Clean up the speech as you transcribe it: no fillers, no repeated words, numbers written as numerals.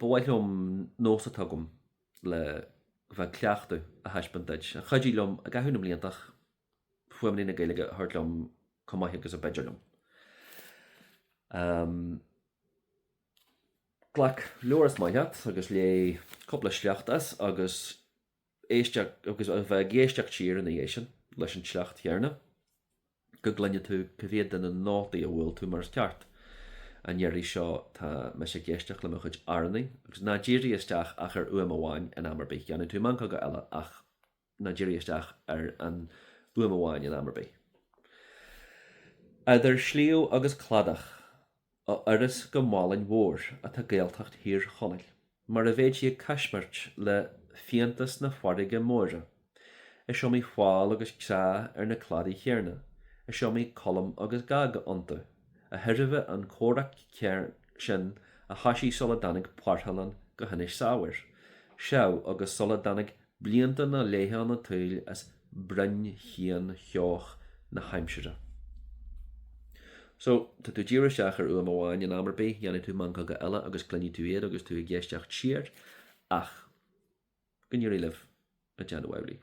ba mhaith liom nós atá agam le bheith ag cleachtadh a thaispeáint duit, a chuidigh liom i gcaitheamh na mblianta fuaimeanna na Gaeilge a thabhairt liom chomh maith agus ab fhéidir liom. Glac leabhar is maith leat agus léigh cúpla sliocht as agus éisteacht agus a bheith ag éisteacht siar ina dhiaidh sin leis an tsliocht chéanna go gcluinfidh tú cá mhéad de na nótaí a bhuail tú mar is ceart. An iarraidh seo tá mise ag éisteacht le mo chuid amhránaí agus ná dírigh isteach ach ar fhuaim amháin in am ar bith. Déanfaidh tú meancóga eile ach ná dírigh isteach ar an fhuaim amháin in am ar bith. Idir shliabh agus cladach, a oireas go Málainn Mhór atá Gaeltacht Thír Chonaill, mar a bheadh sí ag caismirt le fiántas na farraige móire. Is iomaí fál agus trá ar na cladaí chéanna, is iomaí colm agus gag iontu. A thairbhe an comhrac sin a thoisigh sula dtáinig Parthalán go hInis Sabhair, seadh agus sula dtáinig Blianta na leathanna tsaoil is broinn chian cheoch na haimsire. So, tá tú ag díriú isteach ar fhuaim amháin in am ar bith, dhéanfaidh tú meancóga eile agus cluinfidh tú iad agus tú ag éisteacht siar, ach go n-éirí libh ag déanamh amhlaidh.